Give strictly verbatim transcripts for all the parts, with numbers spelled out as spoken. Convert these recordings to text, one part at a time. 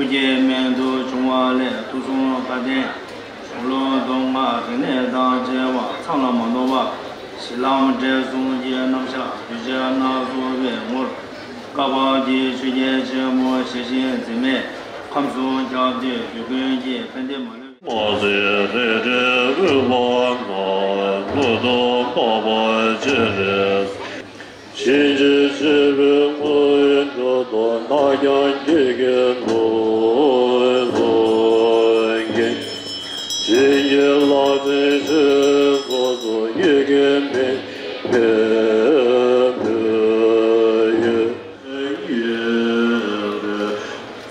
ཐུགས་བསྐྱེད་རྨད་དུ་བྱུང་བ་ལས། ཐུགས་གསུང་བཀའ་བསྟན་གཞུང་ལུགས་མདོ་སྔགས་རིག་གནས་དང་བཅས་པ་ཚང་ལ་མ་ནོར་བ། གཞི་ལམ་འབྲས་གསུམ་གྱི་རྣམ་གཞག་གདུལ་བྱ་སྣ་ཚོགས་པའི་ངོར། བཀའ་བབས་ཀྱི་ཆོས་རྒྱལ་ཆེན་པོ་ཞལ་བཞེས་འཛིན་མའི་ཁམས་གསུམ་ཁྱབ་བརྡལ་དུས་ཀུན་གྱི་ཕན་བདེ་མ་ལུས། མ་ཟད་རེ་རེ་དབུལ་བ་ན་དངུལ་དུ་འཕགས་པ་སྤྱན་རས། བྱིན་གྱིས་བརླབས་པའི་དངོས་གྲུབ་ཏུ་རྣམ་རྒྱལ་གྱི་ནོར་བུ་ཀུན། བྱིན་གྱིས་བརླབས་ཏེ་ཞེས་སོགས་སུ་ཡི་གེ་མེད་པའི་ཕུལ་ཡོད།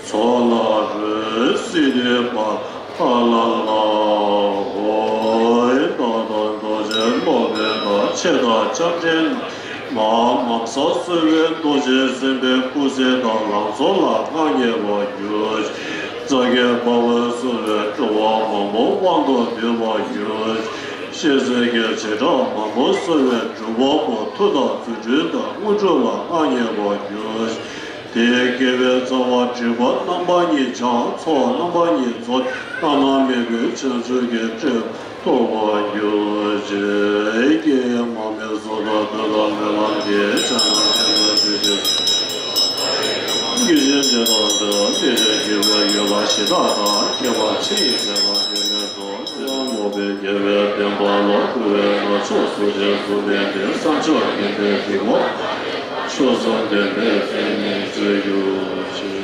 ཚོགས་ལ་རོལ་སྲིད་པའི་བར་ལ་ལ་ཧོ། བདག་དང་རྡོ་རྗེ་སློབ་དཔོན་དང་། མཆེད་དང་ལྕམ་དྲལ་རྣམས་མ་མ་བསད་གསོལ་བའི་རྡོ་རྗེ་སེམས་དཔའི་སྐུ་ཚེ་དང་ལང་ཚོ་ལ་མངའ་བརྙེས་པར་གྱུར་ཅིག་རྩ་བརྒྱད་འབར་བའི་གསོལ་བས་འགྲོ་བ་མང་པོ་དབང་དུ་འདུས་པར་གྱུར་ཅིག་ཤེས་བྱའི་བྱེ་བྲག་མང་པོ་གསོལ་བས་གྲུབ་པ་པོ་མཐུ་དང་རྫུ་འཕྲུལ་དང་དངོས་གྲུབ་ལ་མངའ་བརྙེས་པར་གྱུར་ཅིག་དེའི་དགེ་བའི་རྩ་བ་སྒྲིབ་པ་རྣམ་པ་གཉིས་བྱང་། ཚོགས་རྣམ་པ་གཉིས་རྫོགས། བླ་ན་མེད་པའི་བྱང་ཆུབ་ཀྱི་སྤྲིན་ཐོབ་པར་གྱུར་ཅིག་སྐྱེས་མ་མེད་བཟོ་ལྟ་འདོད་དང་སྨོན་ལམ་གྱི་བྱ་རྣམས་ཆེན་པོ་འདུས་ཀྱི་སྐྱེས་ཆེན་དེ་དང་འདྲ་བ་དེ་ལས་སྐྱེས་པའི་ཡུལ་ལ་གཞི་བདག་དང་། སྐྱེ་བ་ཕྱི་ཡི་བདེ་བ་དེ་ནས་རྫོགས། ཡང་ལོག་པའི་དགེ་བའི་བདེན་པ་ལ་བསྐུལ་བས་ན། ཕྱོགས་སུ་དེར་གཟུགས་མེད་དེ། བསམ་བྱ་དེ་འདྲའི་རིག་པ་ཆོས་སུ་ལྡན་པའི་སེམས་ཉིད་སྤྱོད་གྱུར་ཅིག